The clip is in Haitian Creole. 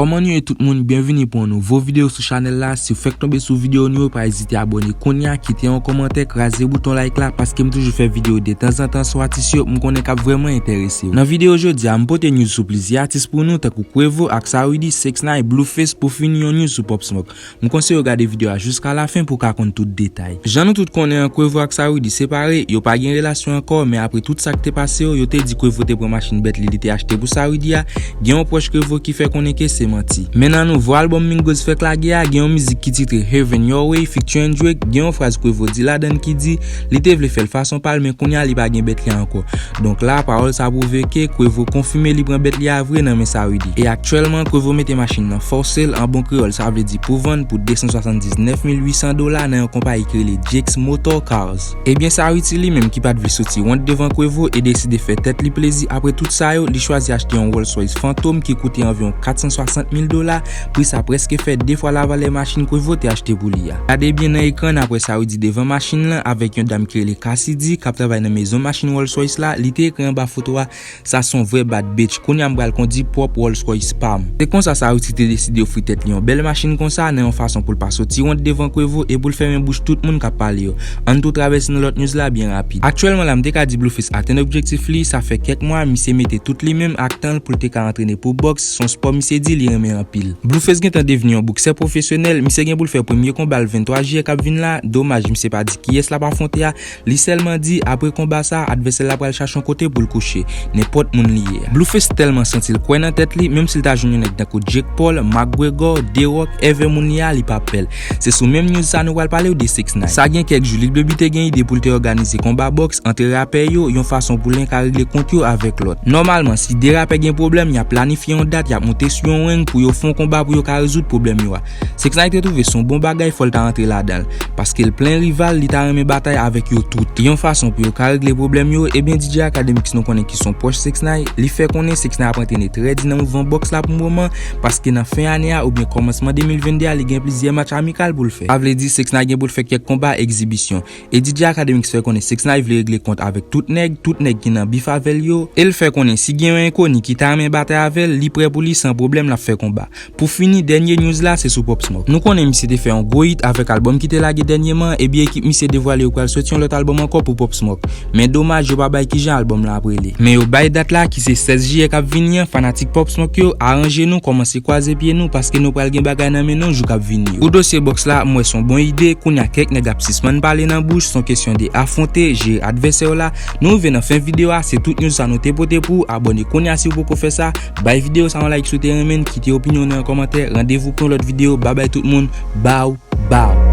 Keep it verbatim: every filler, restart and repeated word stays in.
Kòman nou ye tout moun? Byenvini pou yon nouvo videyo sou chanèl la. Si w fèk tonbe sou videyo nou yo, pa ezite abòne kounye a, kite yon kòmantè, kraze bouton like la, paske m toujou fè videyo de tanzantan sou atis yo, m konnen k ap vrèman enterese w. Nan videyo jodi a, m pote news sou plizyè atis pou nou, tankou Quavo ak Saweetie, six nine, Blueface, pou fini yon news sou Pop Smoke. M konseye w gade videyo a jiska lafen pou w ka konn tout detay. Jan nou tout konnen an, Quavo ak Saweetie separe, yo pa gen relasyon ankò, men apre tout sa k te pase yo, yo te di Quavo te pran machin bèt li, li te achte pou Saweetie a, gen yon pwòch Quavo ki fè konnen ke se manti. Men nan nouvo albòm Migos fèk lage a, gen yon mizik ki titre Heaven Your Way featuring Drake, gen yon fraz Quavo di ladan l ki di, li te vle fè l fason pa l, men kounye a li pa gen bèt li ankò. Donk la, pawòl sa pwouve ke Quavo konfime li pran bèt li a vre nan men Saweetie. E aktyèlman, Quavo mete machin nan for sale, an bon kreyòl, sa vle di pou vann, pou de san swasanndiznèf mil uit san dola nan yon konpayi ki rele Jake's Motor Cars. Ebyen, Saweetie li menm ki pa t vle soti wont devan Quavo e deside fè tèt li plezi apre tout sa yo, li chwazi achte yon Rolls Royce Phantom ki koute anviwon kat san swasant mil dola, pri sa prèske fè de fwa lavalè machin Quavo te achte pou li a. Gade byen nan ekran n ap wè Saweetie devan machin lan avèk yon dam ki rele Cassidy, k ap travay nan mezon machin Rolls Royce la, li te ekri anba foto a, "Sa se yon vrè bad bitch, kounye a m pral kondi pwòp Rolls Royce pa m." Se konsa Saweetie te deside ofri tèt li yon bèl machin konsa, nan yon fason pou l pa soti wont devan Quavo e pou l fèmen bouch tout moun k ap pale yo. Ann tou travèse nan lòt news la byen rapid. Aktyèlman la, m te ka di Blueface atenn objektif li, sa fè kèk mwa, misye mete tout li menm ak tan l pou l te ka antrene pou bòks, se yon spò misye di li renmen anpil. Blueface gentan devni yon boksè pwofesyonèl, misye gen pou l fè premye konba l venntwa jiyè k ap vin la, domaj misye pa di kiyès l ap afwonte a, li sèlman di, apre konba sa, advèsè l la pral chache yon kote pou l kouche, nenpòt moun li ye a. Blueface tèlman santi l kwè nan tèt li, menm si l ta jwenn yon nèg tankou Jake Paul, McGregor, The Rock, ever moun li a, li p ap pè l. Se sou menm news sa nou pral pale w de six nine. Sa gen kèk jou, Lil Baby te gen ide pou l te òganize konba bòks ant rapè yo, yon fason pou l enn ka regle kont yo avèk lòt. Nòmalman, si de rapè gen pwoblèm, y ap planifye yon dat, y ap monte sou yon ring pou yo fè yon konba pou yo ka rezoud pwoblèm yo a. six nine te twouve se yon bon bagay, fò l ta rantre ladan l. Paske l plen rival, li ta renmen batay avèk yo tout. Yon fason pou yo ka regle pwoblèm yo, ebyen D J Akademiks nou konnen ki se yon pwòch six nine, li fè konnen six nine ap antrene trè di nan mouvman bòks la pou moman, paske nan fen ane a oubyen kòmansman de mil venn de a, li gen plizyè match amikal pou l fè. Sa vle di six nine gen pou l fè kèk konba egzibisyon. E D J Akademiks fè konnen six nine vle regle kont avèk tout nèg, tout nèg ki nan bif avè l yo, e l fè konnen si gen yon enkoni ki ta renmen batay avè l, li prè pou li san pwoblèm l ap fè konba. Pou fini, dènye news la se sou Pop Smoke. Nou konnen misye te fè yon gwo hit avèk albòm ki te lage dènyèman, ebyen ekip misye devwale yo pral soti yon lòt albòm ankò pou Pop Smoke. Men domaj yo pa bay kijan albòm la ap rele. Men yo bay dat la ki se sèz jiyè k ap vini an, fanatik Pop Smoke yo, aranje nou, kòmanse kwaze pye nou paske nou pral gen bagay nan men nou jou k ap vini yo. Pou dosye bòks la, m wè se yon bon ide, kounye a kèk nèg ap sispann pale nan bouch, se yon kesyon de afwonte, jere advèsè w la. Nou rive nan fen videyo a, se tout news sa nou te pote pou ou, abòne kounye a si w poko fè sa, bay videyo sa yon like si w te renmen l, kite opinyon w nan yon kòmantè, randevou pou yon lòt videyo, babay tout moun, baw, baw.